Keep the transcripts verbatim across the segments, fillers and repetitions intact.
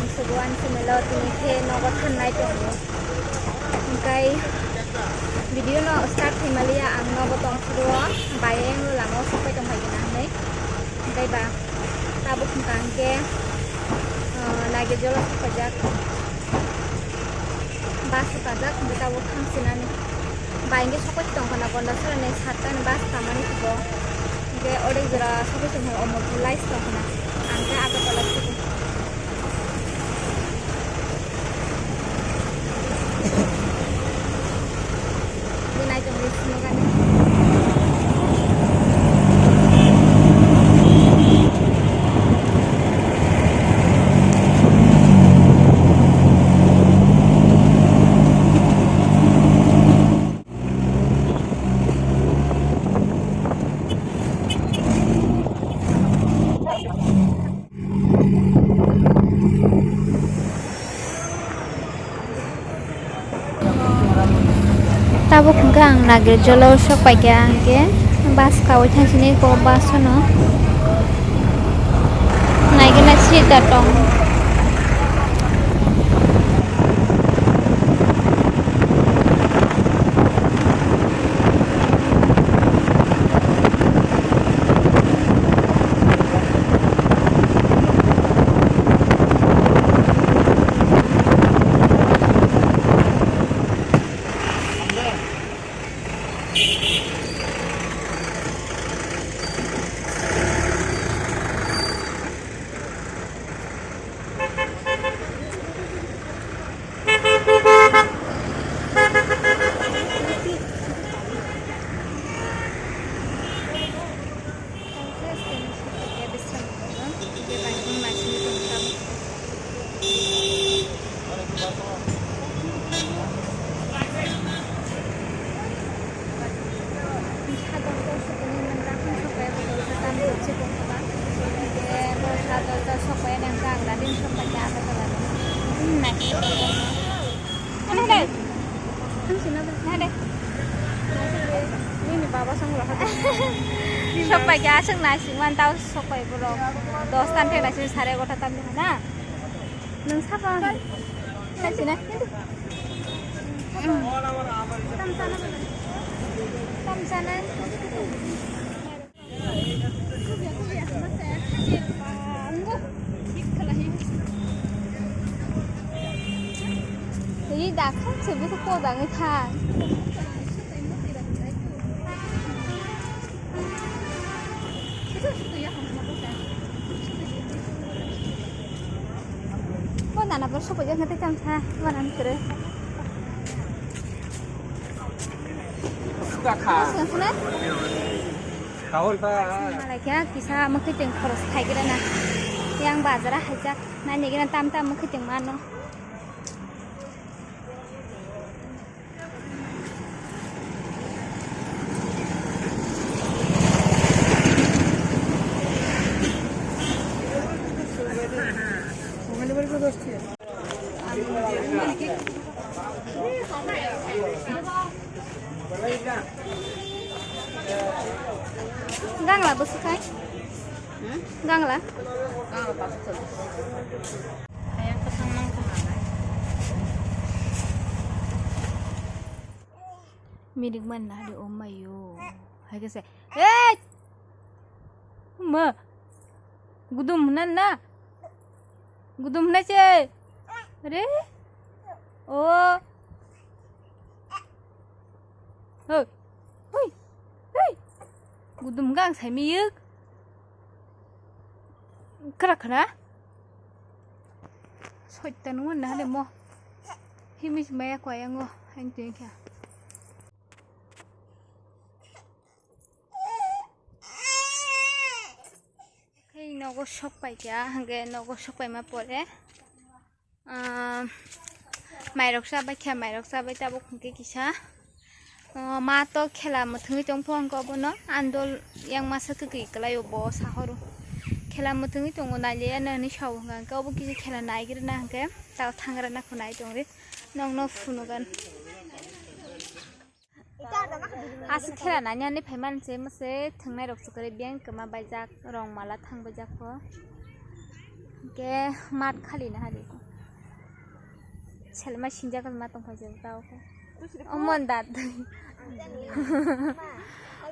Subo ani channel o tini khe nogo thangnai tongo. Hingkai video no start khaimaliya ang nogo tong phuru o bai ayang lama o sokpai tong phaikhe na hinwi. Hingkai ba tabuk hwnkha hwnkhe, ah, Nagirjolo sokpaijak. Bus o kajak hingke tabuk thangsinani. Bai hingke sokoi tongkhana Gondasarani satta ni bus kamani bo. Hingke odek jora sokoi tongkhana Omorpur lai tongkhana. Ang khe Agartala thangkhe. Nai tongwi sini gani. Tabuk hwnkhe ang Nagirjolo sok paikha, hwnkhe bus kaui thangsinai kok bus phano naigwna sita tong. Sok pai khe aswk naising man, tao sok pai borok dos tan thek naising sare egarota tam na. Nwng sabo. Sachi na. Tam sana. Tam sana. Ini dah kan sebut kok dah ngetan. Bo nana bo sokojak na tei tamo kha, bo nana kwrwi. Suka kha. Bo sung sung na? Kahol ta. Malai kha kisa mwkhwtwng khoros khai gra na. Yang bazar o haijak. Nai nigina tam tam mwkhwtwng mano. Gangla bwswk khai? Hmm? Gangla? Gangla paso cholo. Kaya kwthang mang kha nang. Mirik man na de o mayo. Hai khe se. Hey! Ma. Gudum hwnna na. Gudum hwnna se. Re. O. Hoi. Hoi. Hoi. Gudum gang sai miyuk. Khra khra. Soita nungma na de mo. Himis maya kwaya ngo. Hain tuin kya. Hei nogo sok pai kya. Hangke nogo sok pai ma pore. Ah, mairok chabai khe, mairok chabai tabuk hwnkhe kisa. Ah, ma to khela mwthangwi tongpho hwnkhe obono andol yang masa kwkwi kwlaio bo sahoro. Khela mwthangwi tongo nailiyano hinwi sao hwnkha hwnkhe obo kisa khela naigrwna hwnkhe tao thangrana kho nai tongri nokno phunugan. Aswk khela nani ani phaimani se mase thwngnai rok se kwrwi biyang kwma baijak rong mala thang baijak kho. Hwnkhe mat khali na hari. Selma sinjak ma tongkha je tao khe. Omon dat.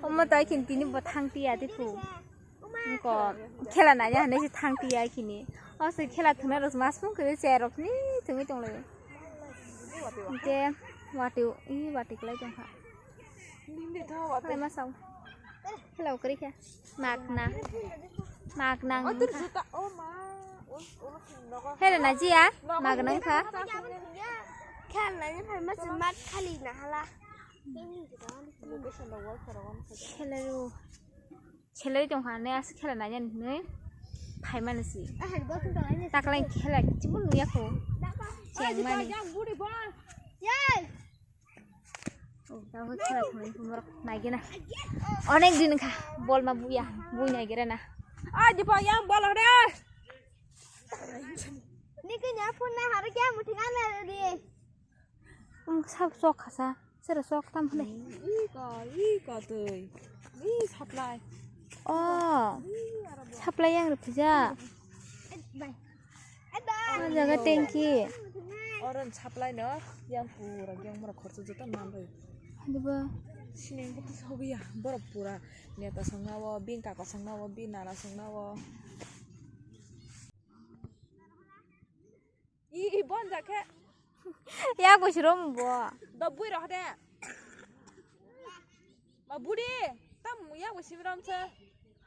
Omo to khin tini bo thang tiya di thu. Ko khela nai ya ne thang tiya khini. O se khela thuna ros mas mung khe cherok ni thumi tong le. Te wati i wati klai tong kha. Oi ma sao. Hello kri kha. Magna. Magna. Hello na jia. Magna kha. Khel na ni phai ma se mat khali na hala. Hello. Selai tong kha ne as khela nai nai. Phai mani si. Taklai khela kichimo nuya kho. Cheng mani. Yay! Oh, tamo khela thangwi borok naigena. Onek din kha bol ma buya, bui naigera na. Ah, di pa yang bol re. Niki nya phone na har kya muthi ngana ri. Um, sab sok khasa, sero sok tam hne. I ka, i ka tui. I supply. Oh, supply yang rupija. Bye. Oh, jaga tanki. Oron supply no, yang pura yang mura khorso joto nam bai. Aduh ba. Sini yang kok sobi ya, borok pura. Neta sangna wo, bin kaka sangna wo, bin nana sangna wo. I, i, bon jakhe. Ya bo sirom bo. Dobui roh de. Ma budi, tam ya bo simram se.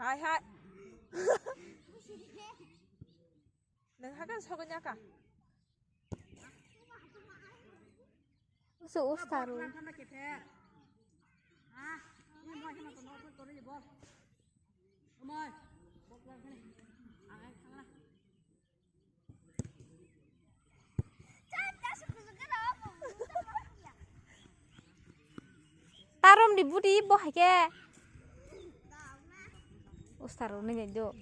Hai, hai. Nang hakan sogo nyaka. Usu ustaru. Tarom di budi bo hai ke. Ustaro ni do.